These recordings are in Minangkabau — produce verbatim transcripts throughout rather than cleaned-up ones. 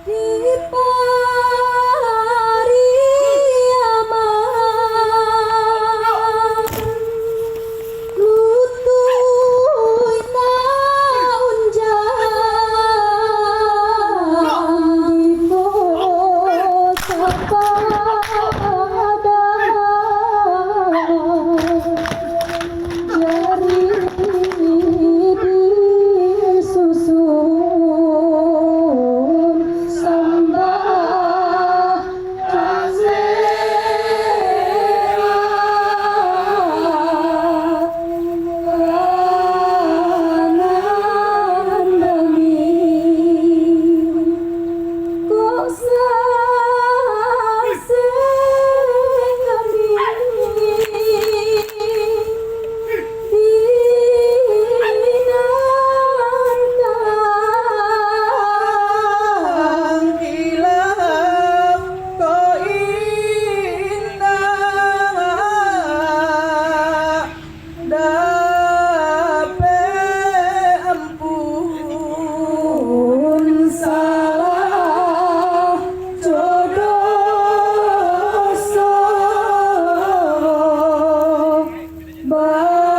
Di Pariaman, lutuih naun jan di kota Padang. Jari disusun sambah kasih nan dami. Kok sasek kami di nan tangkilang ko indak dapek ampun salah jo doso batangisi.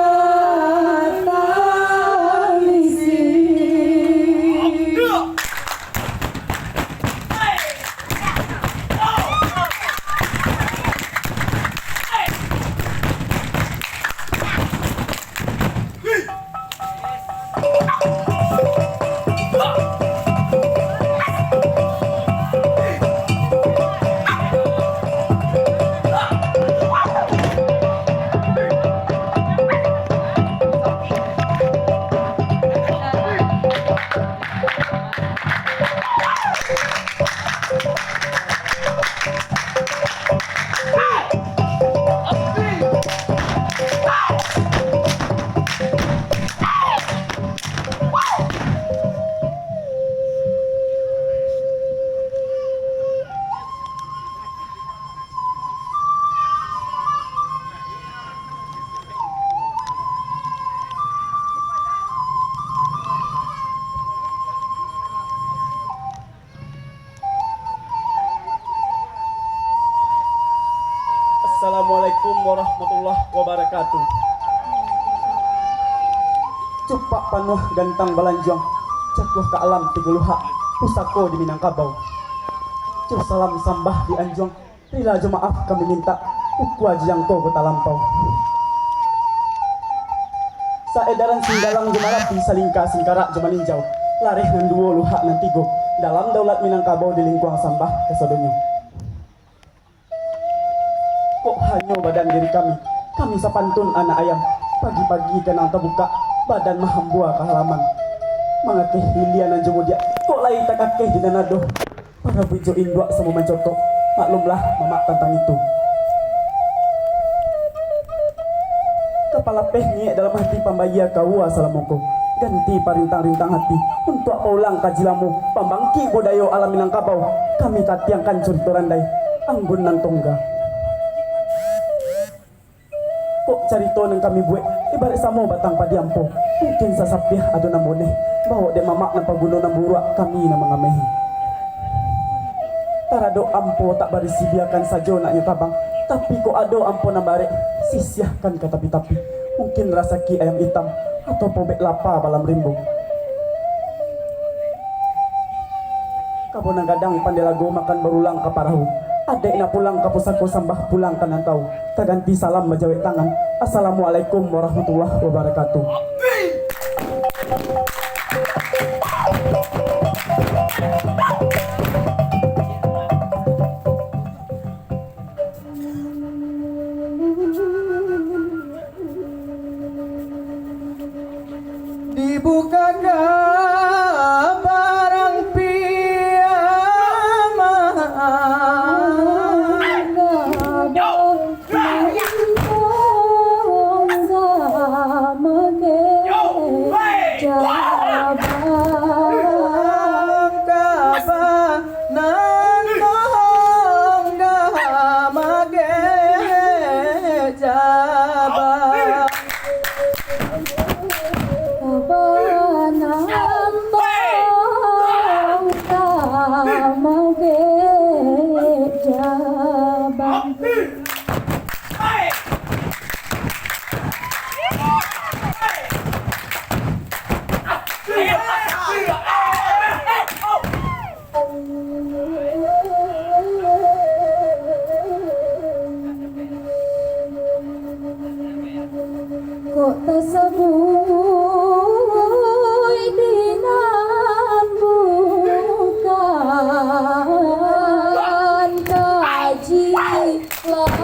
Assalamualaikum warahmatullahi wabarakatuh. Cupak panuah gantang balanjuang, jatuah ka alam tigo luhak, pusako di Minangkabau. Jo salam sambah di anjuang, rila jo maaf kami mintak, ukua jo jangko ko talampau. Saedaran Singgalang jo Marapi, Salingka Singkarak jo Maninjau, lareh nan duo luhak nan tigo, dalam daulat Minangkabau dilingkuang sambah kasadonyo. Kok hanyo badan diri kami, kami sapantun anak ayam, pagi-pagi kanang tabukak, badan mahambua ka halaman. Mangakeh hilia nan jo mudiak, kok lai takakeh di nan ado. Parabuik jo induak samo mancokok, maklumlah mamak tantang itu. Ka palapeh niaik dalam hati pambayia kaua salamo ko, ganti parintang-rintang hati, untuak paulang kaji lamo, pambangkik budayo alam Minangkabau, kami katiangkan curito randai, anggun nan tongga. Kok carito nan kami buek, ibaraik samo batang padi ampo. Mungkin sasapiah ado nan boneh, bawok dek mamak nan paguno nan buruak, kami nan mangamehi. Taradok ampo tak barisi, biakan sajo naknyo tabang, tapi kok ado ampo nan barek, sisiahkan ka tapi-tapi. Mungkin rasaki ayam itam, atau pobek lapa balam rimbo. Kabo nan gadang pandai lago, makan barulang ka parahu. Adaik nak pulang ka pusako, sambah pulang ka nan tau. Taganti salam bajawek tangan. Assalamualaikum warahmatullahi wabarakatuh. Dibukakan barang pian. Amagek jabang. Kok tasabuik di nan bukan, kaji lah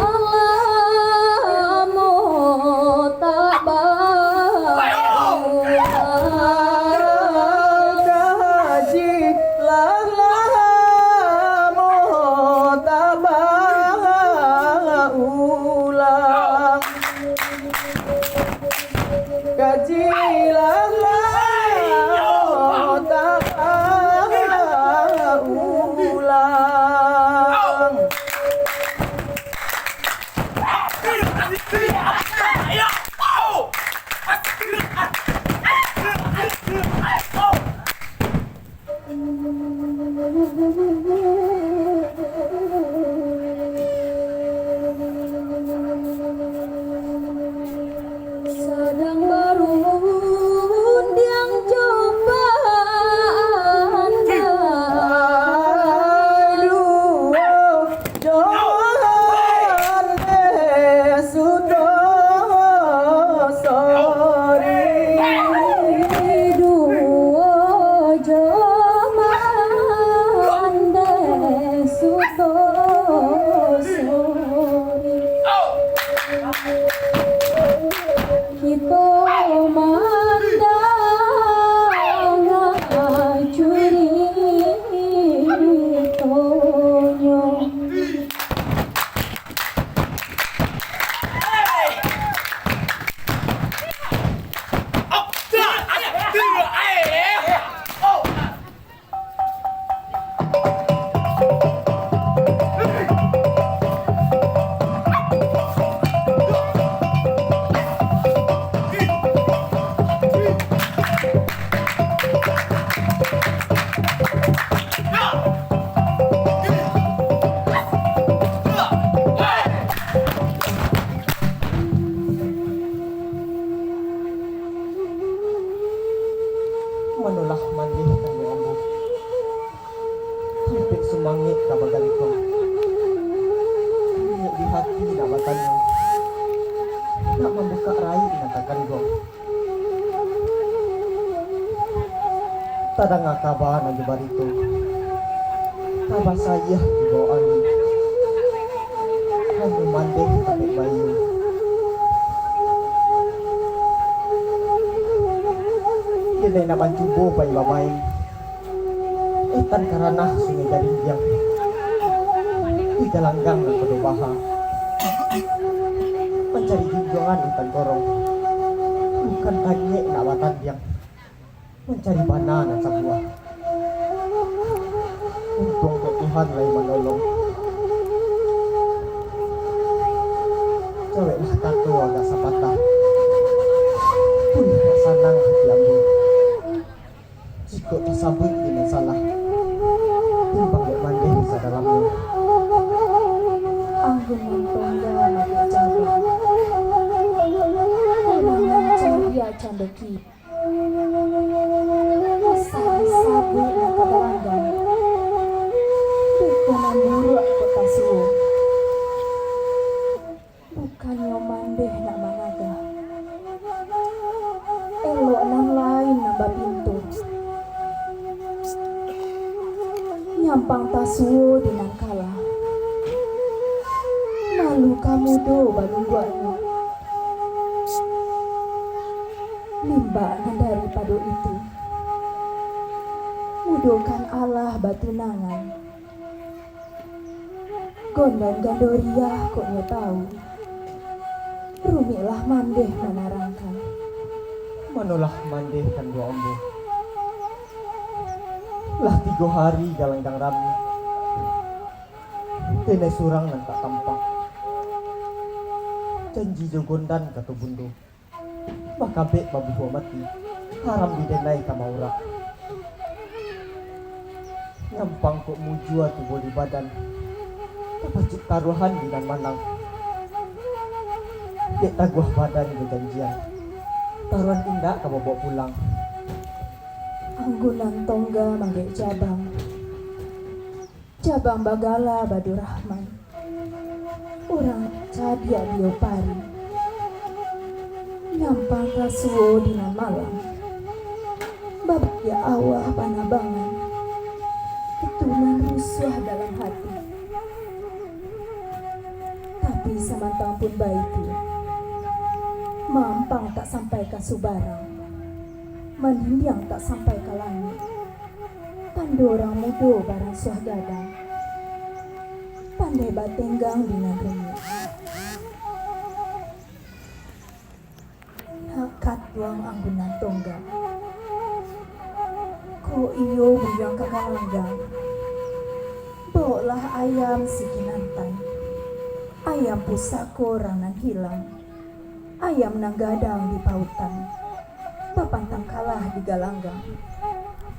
lamo tak baulang. Kaji lah lamo tak baulang. Kaji lah lamo tak baulang. Sadang barundiang jo pandai. Duo jo mandeh suko sori. Duo jo mandeh suko sori. Kito mandanga curitonyo. Manolah mandeh tanyo ambo. Tampek sumangek ka bagantuang. Sumangek di hati nak batanyo. Nak mambukak raik nan taganduang. Tadanga kaba nan jo barito. Kaba sayah dibawok angin. Hanyo mandeh tampek bayo. Denai nak mancubo pai bamain. Etan ka ranah Sungai Jaringgiang. Di galanggang nan pado baha. Mancari junjuangan intan korong. Bukan tangek nak batandiang. Mancari bana nan sabuah. Untuang kok Tuhan lai manolong. Jaweklah kato agak sapatah. Pun nak sanang hati ambo. Jikok tasabuik di nan salah, timbang dek mandeh sadalamnyo. Anggun nan tongga mangecabang, kalangan cahia cando ki. Asa disabuik nan tabaranggang, duko nan buruak kok tasuo. Bukannyo mandeh nak mangagah, elok nan lain nan bapinto. Nyampang tasuo di nan kalah, malu ka mudo balungguaknyo. Limbak nan daripado itu, mudokan alah batunangan. Gondang gandoriah kok nyo tau, rumiklah mandeh manarangkan. Manolah mandeh kan duo ambo. Lah tigo hari galanggang rami, denai surang nan tak tampak. Janji jo gondang kato bundo. Bakabek babubuah mati, haram di denai ka maurak. Nyampang kok mujua tubuah di badan, tapacuik taruahan di nan malang. Dek taguah badan bajanjian, taruahan indak ka babaok pulang. Anggunan Tongga manggek jabang. Jabang bagala Badurrahman. Urang cadiak Biopari. Nyampang tasuo di nan malang. Babaliak awah panabangan. Itu nan rusuah dalam hati. Tapi samantang pun baitu, mampang tak sampai ka subarang, manindiang tak sampai ka langik. Tando urang mudo baransuah gadang, pandai batenggang di nan rumik. Nak katuang Anggunan Tongga. Kok iyo buyuang ka galanggang, bawoklah ayam si Kinantan, ayam pusako urang nan hilang. Ayam nan gadang di pautan, bapantang kalah di galanggang.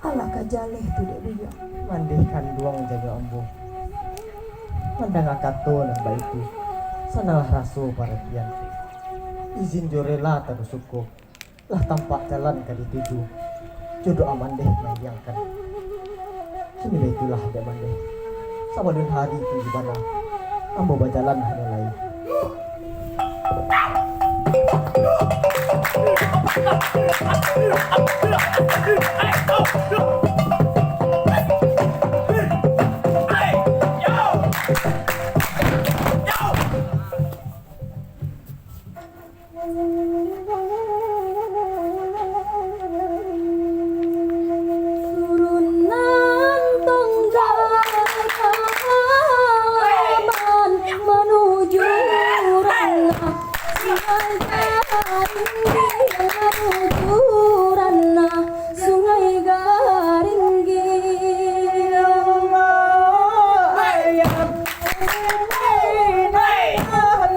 Alah ka jaleh tu dek buyuang. Mandeh kanduang janyo ambo. Mandanga kato nan baitu, sananglah raso paratian. Izin jo rela taruih suko, lah tampak jalan ka dituju. Jodoh amandeh maidiangkan. Kini baitulah dek mandeh. Sabalun hari tinggi bana, ambo bajalan hanyo lai. Turunan Tongga Raman manuju Ranah, Sungai Garingging manuju Ranah, Sungai Garingging.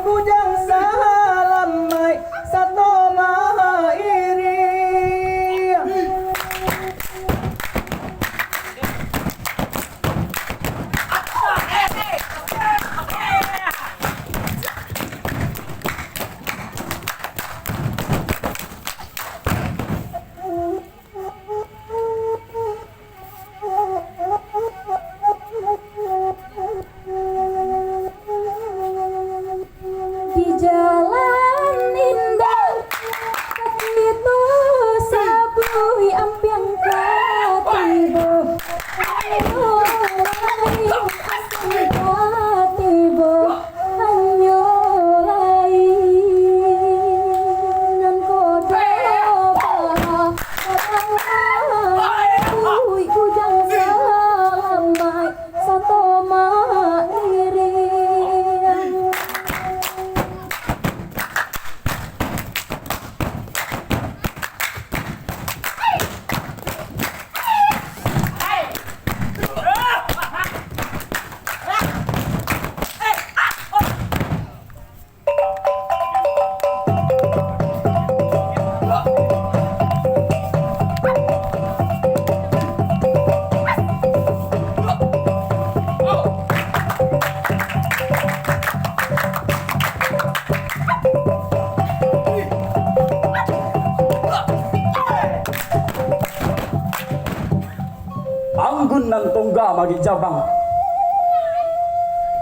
Bujang salamaik sato mairi. Di jalan indak katibo, sabuih ampiang katibo. Ayo lai, katibo. Hanyo lai nan kodo paha, uik bujang salamaik sato mairi. Anggun nan tongga magik jabang,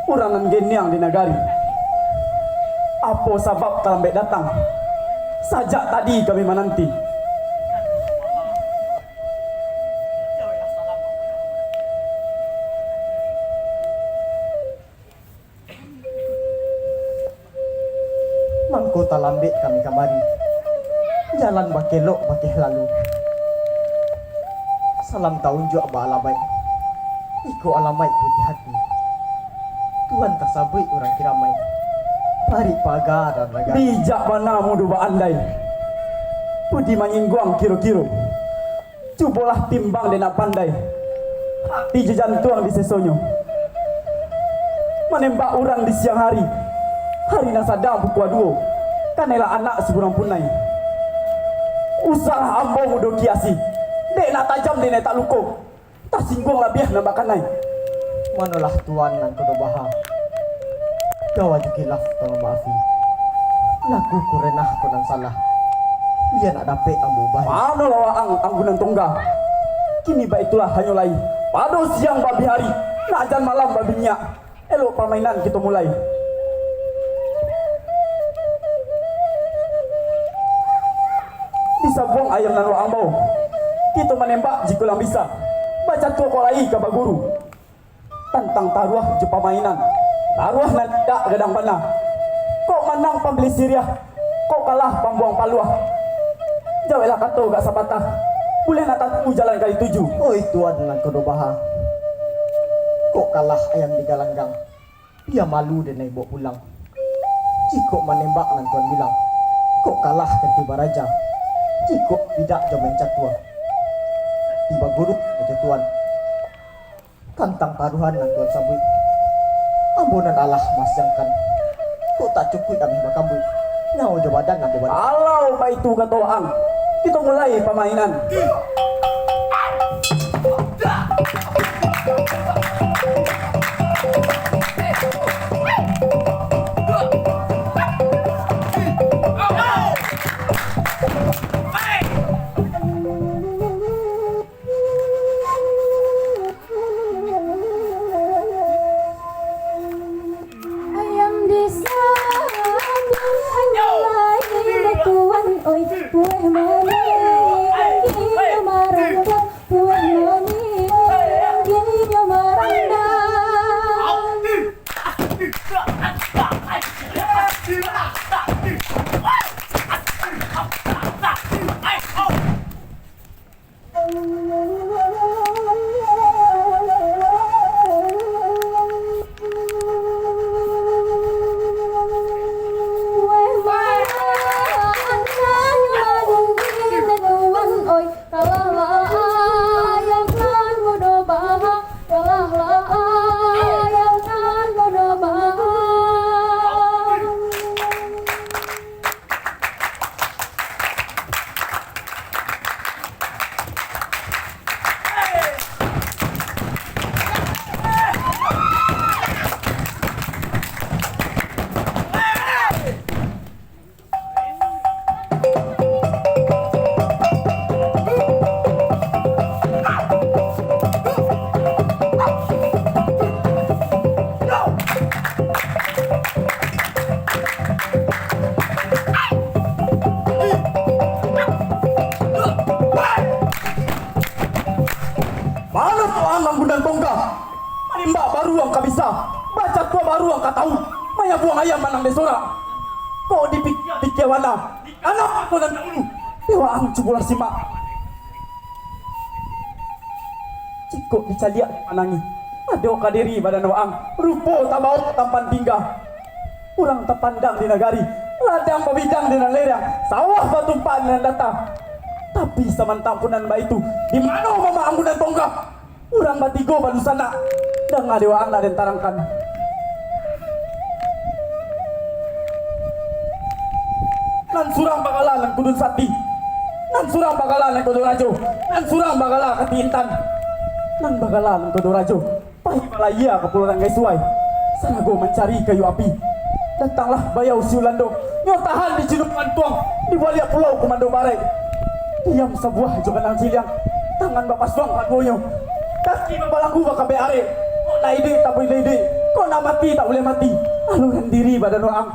urang nan geniang di nagari. Apo sabab talambek datang? Sajak tadi kami mananti. Mangko talambek kami kamari, jalan bakelok bakeh lalu. Salam taunjuak ba alamaik, iko alamaik Putiah Ati. Tuan tasabuik urang Kiramaik, parik paga dan ragam. Bijak bana mudo baandai, budi manyingguang kiro-kiro. Cubolah timbang dek nak pandai, ati jo jantuang di sesonyo. Manembak urang di siang hari, hari nan sadang pukua duo, kanailah anak si Burang Punai. Usahlah ambo mudo kiasi, dek nak tajam dek nak tak luko. tasingguang labiah nan bakanai. Manolah Tuan nan kodo baha. Jauah jo kilaf tolong maafi. Laku kurenah ko nan salah. Bia nak dapek ambo ubahi. Manolah waang Anggunan Tongga. Kini baitulah hanyo lai. Pado siang babihari, nak jan malam babinyiak. Elok pamainan kito mulai. Disabuang ayam nan waang bao, kito manembak jikok lah bisa. Bacatua kok lai ka baguru. Tantang taruah jo pamainan, taruah nan indak gadang bana. Kok manang pambilih siriah, kok kalah pambuang paluah. Jaweklah kato gak sapatah, buliah nak tantu jalan ka dituju. Oi Tuan nan kodo baha, kok kalah ayam di galanggang, bia malu den naibuak pulang. Jikok manembak nan Tuan bilang, kok kalah kanti baraja. Jikok indak jo main catua, kanti baguru jo Tuan. Tantang taruahan nan Tuan sabuik, ambo nan alah masiangkan. Kok tak cukuik ameh bakambuik, nyawo jo badan ambo badan. Kalau baitu kato waang, kito mulai pamainan. Ayam di sandung, ayam lain batuan, oi, kueh manih, gilo marandam, kueh manih, gilo marandam. Mano tu ang Anggunan Tongga? Manimbak baru ang ka bisa, bacatua baru ang ka tahu, manyabuang ayam manang disorak. Kok dipikia-pikia bana, di kanang angko nan dahulu. Dewa ang cubolah simak. Jikok dicaliak manangi, ado ka diri badan waang, rupo tabao tampan tingga. Urang tapandang di nagari, ladang babidang di nan lerang, sawah batumpak di nan data. Tapi samantang pun nan baitu, di mano mamak Anggunan Tongga? Urang batigo badunsanak, danga dek waang nak den tarangkan. Nan surang bagala nan Kudun Sakti, nan surang bagala nan Kodo Rajo, nan surang bagala Kati Intan, nan bagala nan Kodo Rajo. Pai balayia ka Pulau Ranggai Suai, sarago mancari kayu api. Datanglah Bayau Siulando, nyo tahan di Cinuak Gantuang, di baliak pulau Kumando Barai. Diam sabuah jo Ganang Ciliang, tangan bapasuang kaduonyo. Kaki babalanggu bakabek arek, kok nak iduik tak buliah iduik, kok nak mati tak buliah mati. Aluran diri badan waang.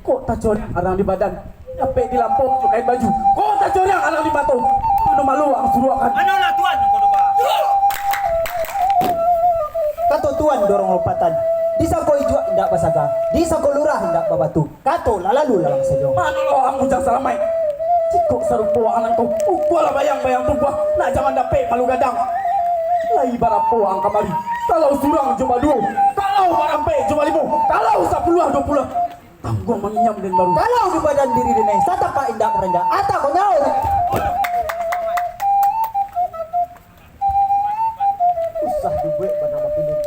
Kok tacoriang arang di badan, dapek dilampau jo kain baju. Kok tacoriang arang di mato, mano malu ang suruakan. Manolah Tuan, Angku Doba. Kato Tuan dorong lompatan, di sako ijuak indak basaga, di sako lurah indak babatu, kato lah lalu lalang sajo. Manolah ang Bujang Salamaik. Jikok sarupo ang nangko, ukualah bayang-bayang tumbuah, nak jangan dapek malu gadang. Lai barapo ang kamari, kalau surang jo baduo, kalau barampek jo balimo, kalau sapuluah duo puluah. Tangguang manginyam den baru. Kalau di badan diri den ai, satapak indak maranjak, ata ko nyawa. Usah dibuek bana mapilin.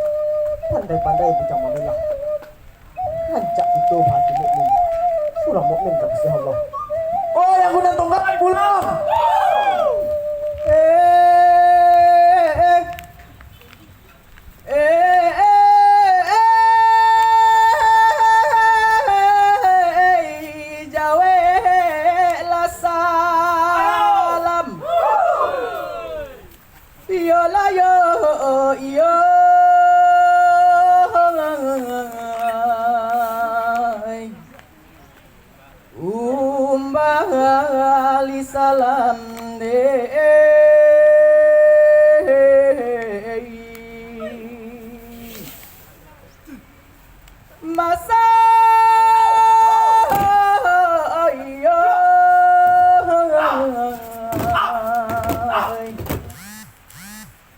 Pandai-pandai bujang mamilah. Rancak kito bahati mukmin. Surang mukmin ka Gusti Allah. Oh, yang guna tunggal pulang. Eh, eh. Pasai,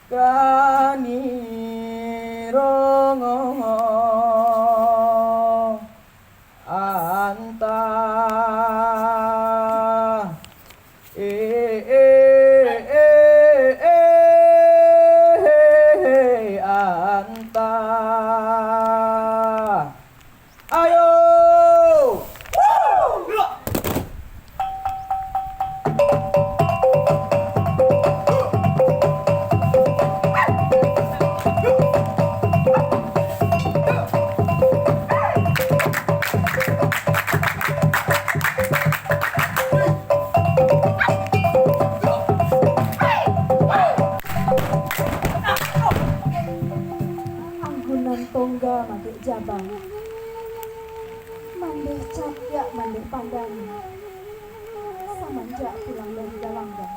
kani rongo anta. Eh, eh, eh, eh, eh, anta. Ayo! Anggunan tongga magek jabang, mandeh cadiak mandeh pandang, samanjak pulang dari galanggang,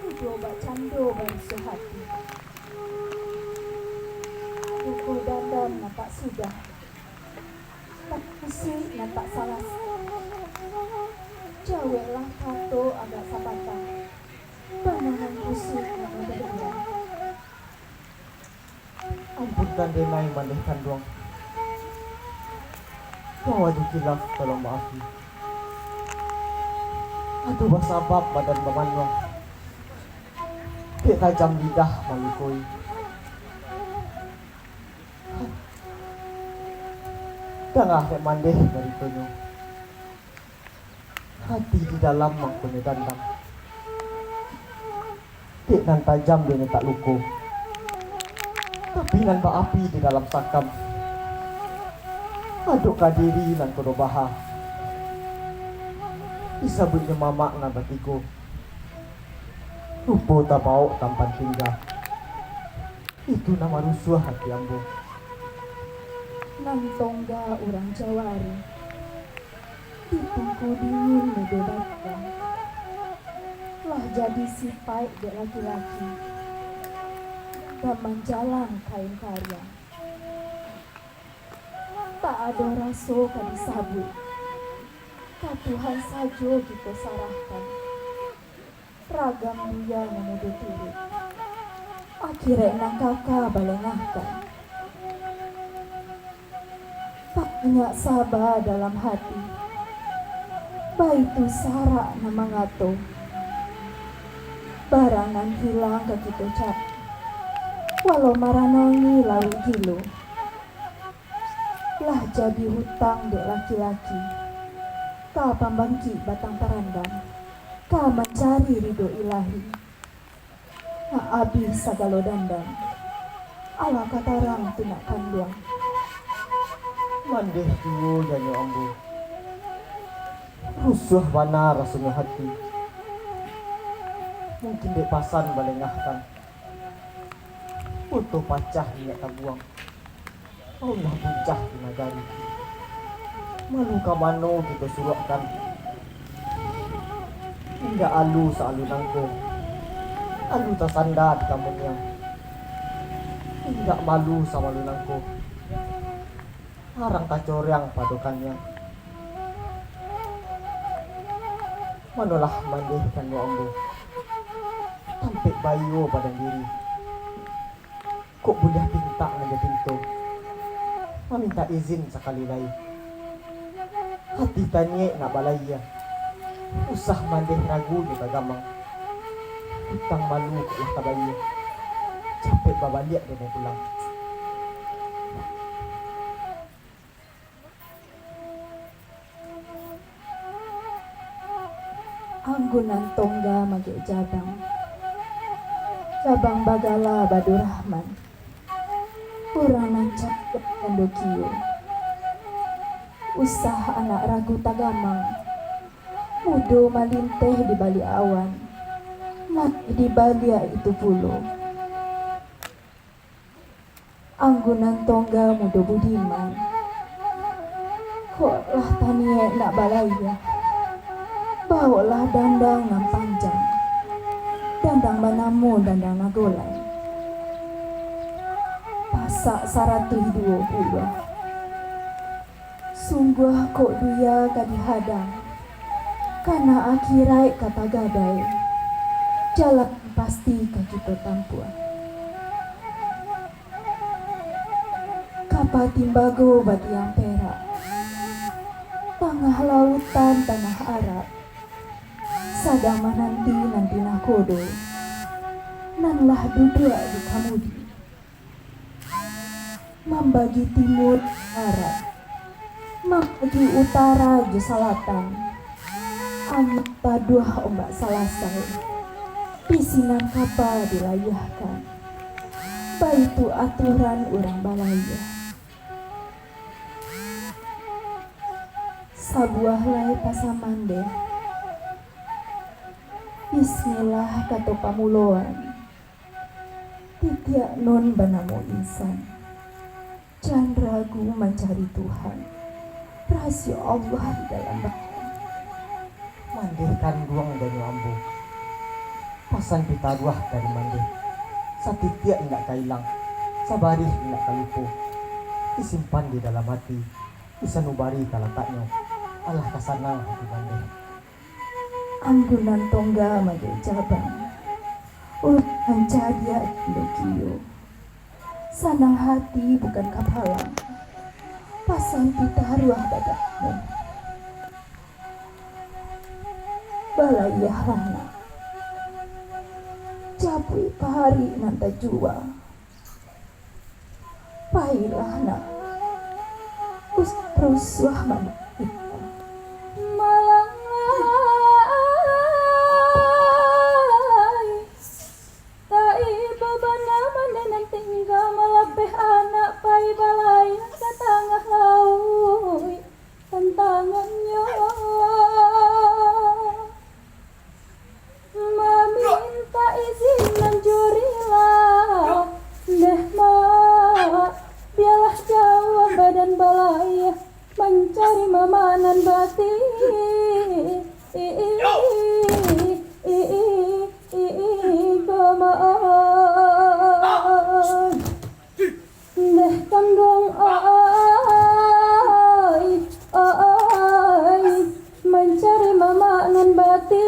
tibo bakcando barusuah hati. Buku dandam nan tak sudah, tapusuik nan tak salasai. Jaweklah kato agak sapatah, panangan pusuik nan baduduak. Ampunkan denai mandeh kanduang, kalau ado kilaf tolong maafi. Ado basabab badan bamanuang, dek tajam lidah malukoi. Danga dek mandeh baritonyo, hati di dalam mangkonyo dandam. Dek nan tajam dek nan tak luko, tapi nan baapi di dalam sakam. Adok ka diri nan kodo baha, disabuiknyo mamak nan batigo. Rupo tabaok tampan tingga, itu nan marusuah hati ambo. Nan tongga urang jawari, di tungku dingin mudo batua, lah jadi sipaik dek laki-laki, dan manjalang kain kariang. Tak ado raso ka disabuik, ka Tuhan sajo kito sarahkan. Ragam buya nan mudo turuik, akirek nan kaka balengahkan. Banyak saba dalam hati, baitu sarak nan mangato. Barang nan hilang ka kito cari, walau maranangi lauik gilo. Lah jadi hutang dek laki-laki, ka pambangkik batang tarandam, ka mancari ridho Ilahi. Nak abih sagalo dandam, alah ka tarang tu nak kanduang. Mandeh juo janyo ambo, rusuah bana rasonyo hati. Mungkin dek pasan balengahkan, oto pacah minyak tabuang. Aun lah buncah di nagari. Malu ka mano kito suruakkan? Indak alu saalu nangko, alu tasanda di kamuniang. Indak malu samalu nangko, arang tacoreang pado kaniang. Manolah mandeh kanduang ambo, tampek baiyo badan diri. Kok buliah pintak nan jo pinto, mamintak izin sakali lai. Hati taniek nak balayia, usah mandeh ragu jo tagamang. Utang malu kok lah tabayia, capek babaliak denai pulang. Anggunan tongga magek jabang, jabang bagala Badurahman, urang nan cadiak nan dokio. Usah anak ragu tagamang, mudo malinteh di baliak awan, mati di baliak itu pulo. Anggunan tongga mudo budiman, kok lah taniek nak balayia, bawoklah dandang nan panjang, dandang banamo dandang Nagolai. Pasak saratuih duo puluah, Sungguah kok dunia ka dihadang, kana akiraik ka tagadai, jalan pasti ka kito tampuah. Kapa timbago batiang perak, tangah lautan tanah Arab, sadang mananti-nanti nakodo, nan lah duduak di kamudi. Mambagi timur barat, mambagi utara jo salatan, angin taduah ombak salasai, pisinan kapa dilayahkan, baitu aturan urang balayah. Sabuah lai pasaman deh. Bismillah kato pamuloan. Titiak nun banamo insan. Jan ragu mancari Tuhan. Rahasio Allah di dalam badan. Mandeh kanduang danyo ambo. Pasan pitaruah dari mandeh. Satitiak indak ka ilang, sabarih indak ka lupo. Disimpan di dalam ati, disanubari ka lataknyo. Alah ka sanang hati mandeh. Anggunan tongga majo jabang, urang mancadiak jando kio. Sanang hati bukan kapalang, pasan pitaruah badanmu. Balayahlah nak, japuik parik nan tajua. Pailah nak, usah rusuah mandeh. Malang lai, taibo bana mandeh nan tingga malapeh anak pai balayah ka tangah lauik. Tantangannyo mamintak izin manjurilah, deh mak, bialah jauah badan balayah mancari mamanan bati. Deh kanduang ai, ai, mancari mamak nan bati.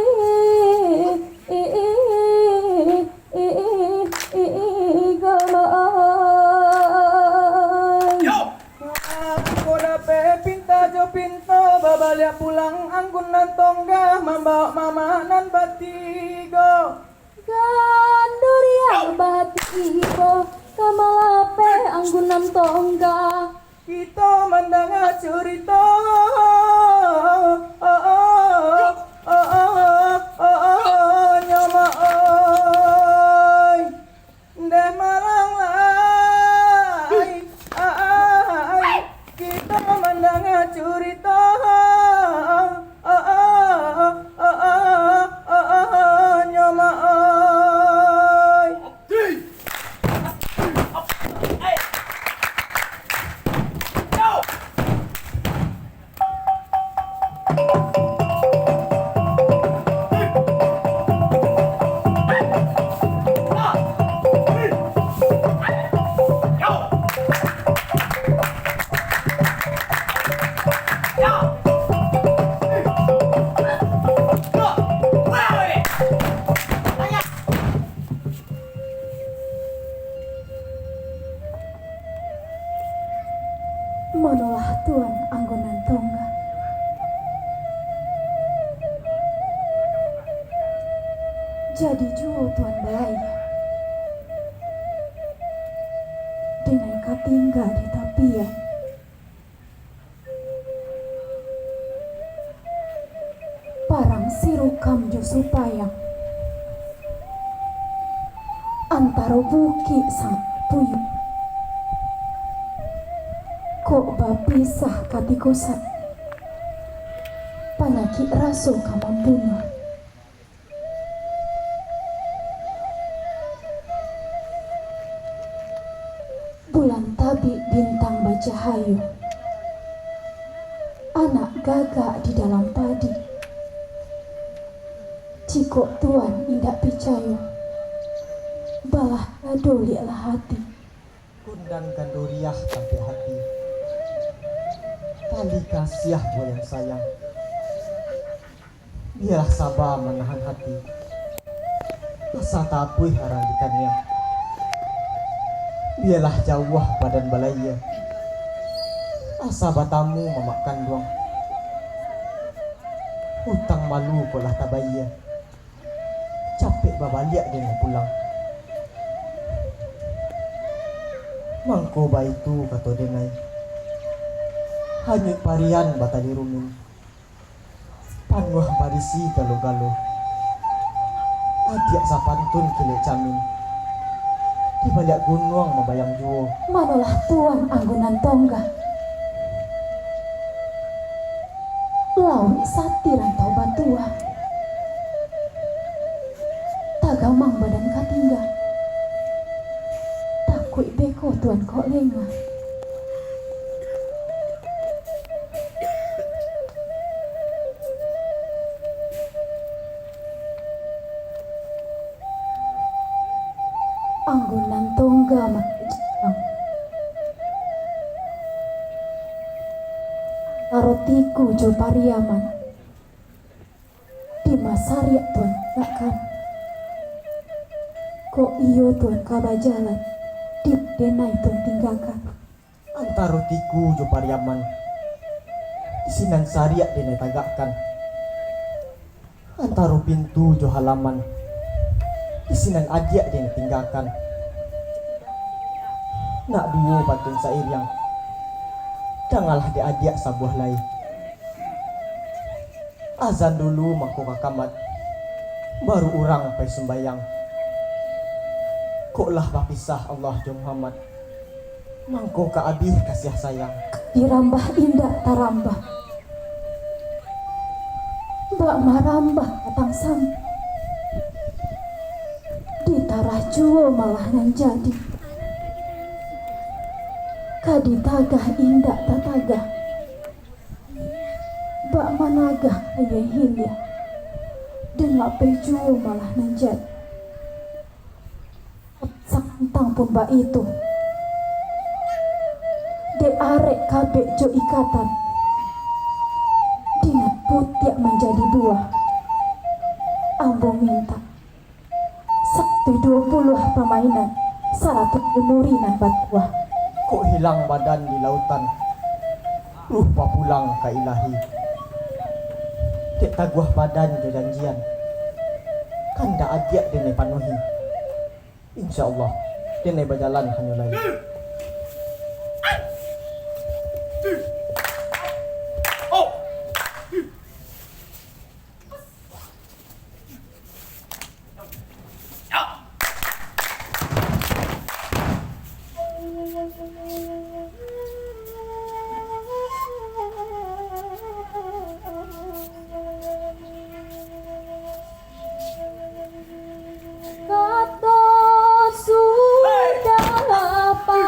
Angku dapek pinta jo pinto, babaliak pulang angku nan tonggah, mambawok mamak nan batigo. Ganduriang batibo ka malapeh angku nan tonggah. Kito mandanga curito, oh, oh, nyo mak oi. Ndeh malang lai, ai, kito mandanga curito, oh, oh, nyo mak oi. Manolah tuan anggunan tongga. Jadi juo tuan balayia. Denai ka tingga di tapian. Parang Sirukam jo Supayang, antaro bukik Sampai Puyuang. Kok bapisah katiko saat, panyakik raso ka mambunuah. Bulan tabik bintang bacahayo, anak gagak di dalam padi. Jikok tuan indak picayo, balah dado lieklah ati. Kundan ganduriah tampek hati. Tali kasiah buah yang sayang, bialah saba manahan hati. Asa tapuih arang di kaniang, bialah jauah badan balayia. Asa batamu mamak kanduang, utang malu kok lah tabayia. Capek babaliak denai pulang. Mangko baitu kato denai, hanyuik parian batali rumin, panuah barisi galo-galo. Adiak sapantun kilek camin, di baliak gunuang mambayang juo. Manolah Tuan Anggunan Tongga, lauik sati rantau batuah. Tagamang badan ka tingga, takuik beko Tuan kok lengah. Anggunan Tongga mangecekang, antaro Tiku jo Pariaman. Di ma sariak Tuan tagakkan, kok iyo Tuan ka bajalan, di ma denai Tuan tinggakan? Antaro Tiku jo Pariaman, di sinan sariak denai tagakkan. Antaro pintu jo halaman, di sinan adiak denai tinggakan. Nak duo pantun sairiang, dangalah dek adiak sabuah lai. Azan dulu mangko ka kamat, baru urang pai sumbayang. Kok lah bapisah Allah jo Muhammad, mangko ka abih kasiah sayang. Dirambah indak tarambah, bak marambah batang sam-, ditarah juo malah nan jadi. Ka ditagah indak tatagah, bak managah ayie hilia, den lapeh juo malah nan jadi. Santang pun baitu, dek arek kabek jo ikatan, di nan putiak manjadi buah, ambo mintak satu duo puluah pamainan, sarato memori nan batuah. Kok hilang badan di lautan, ruh bapulang ka Ilahi. Dek taguah badan jo janjian, kandak adiak denai panuhi. Insya Allah, denai bajalan hanyo lai. Kato sudah lapang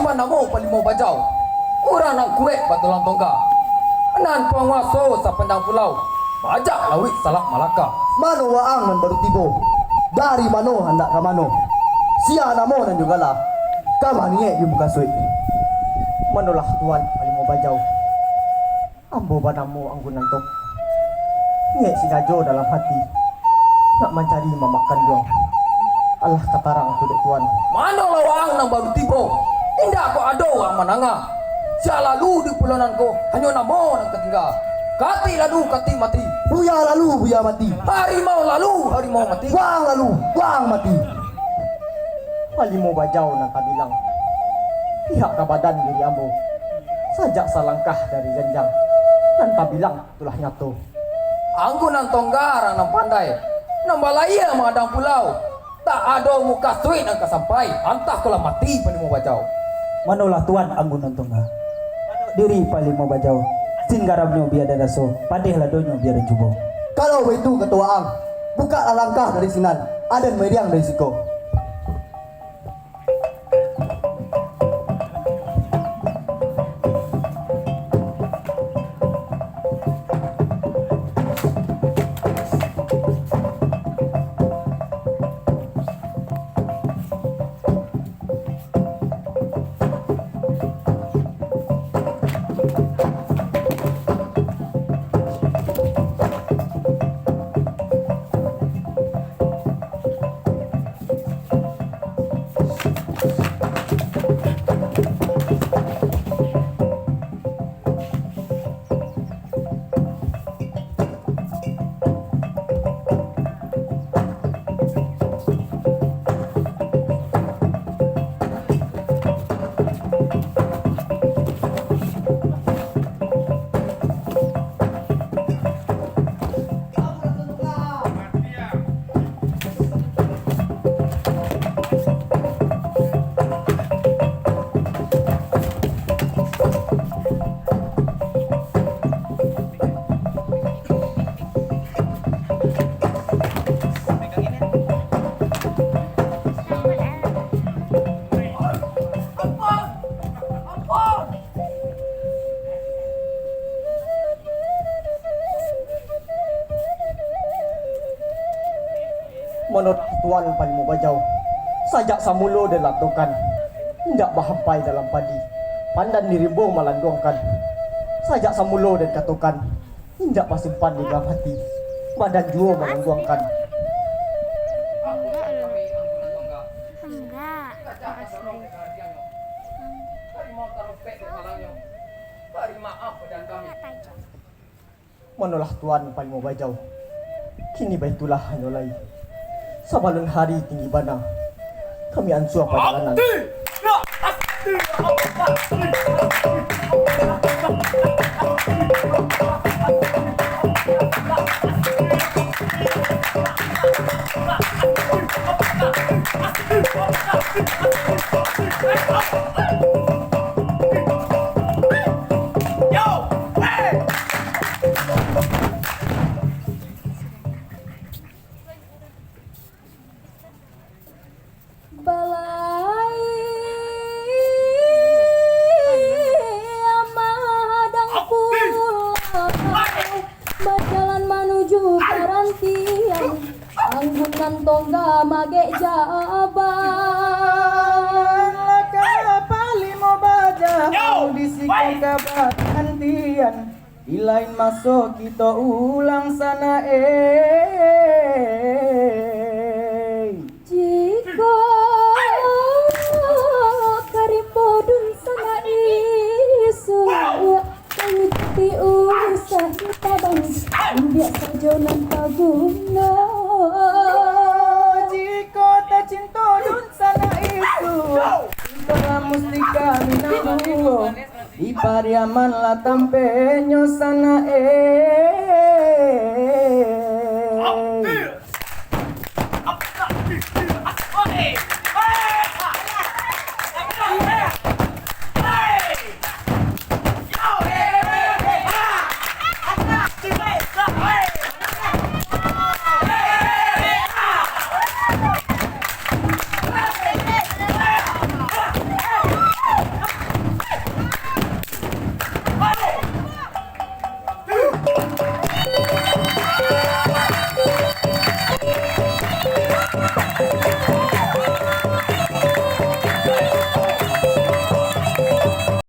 Banamo Palimo Bajau, urang nan kuaik batulang tongga, nan panguaso sapanjang pulau, bajak lauik salak Malaka. Mano waang nan baru tibo? Dari mano handak ka mano? Sia namo nan jo gala? Ka maniek jo mukasuik? Manolah Tuan Palimo Bajau. Ambo banamo Anggun Antong. Niaik singajo dalam hati, nak mancari mamak kanduang. Alah ka tarang tu dek Tuan. Manolah waang nan baru tibo? Indak kok ado urang mandanga. Sia lalu di pulau nan ko, hanyo namo nan ka tingga. Katik lalu katik mati. Buya lalu buya mati. Harimau lalu harimau mati. Waang lalu waang mati. Palimo Bajau nan tabilang, pihak ka badan diri ambo, sajak salangkah dari janjang, nan tabilang tu lah nyato. Anggun nan tongga urang nan pandai, nan balayia mangadang pulau, tak ado mukasuik nan ka sampai, antah ko lah mati Palimo Bajau. Manolah Tuan Anggun nan tongga? Diri Palimo Bajau, sin garamnyo bia den raso, padeh ladonyo bia den cubo. Kalau baitu kato waang, bukaklah langkah dari sinan, aden mairiang dari siko. Manolah Tuan Palimo Bajau, sajak samulo den lantokan, indak bahampai dalam padi, pandan di rimbo malanduangkan. Sajak samulo den katokan, indak basimpan di dalam hati, badan juo malanduangkan. Enggak, enggak asli. Manolah Tuan Palimo Bajau, kini baitulah hanyo lai. Sabalun hari tinggi bana, kami ansua pajalanan. Balai amadang pulang, bajalan manuju parantian, Anggun nan tongga magek jaban. Langkah Palimo Bajau di siko ka barantian. Di lain maso kito ulang sanak eh. Jiko ka rimbo dunsanak isuak, kayu jati usah ditabang, ambiak sajo nan taguno. Jiko tacinto dunsanak isuak, kito lah musti ka Minang Luo. Di Pariaman lah tampenyo sanak eh.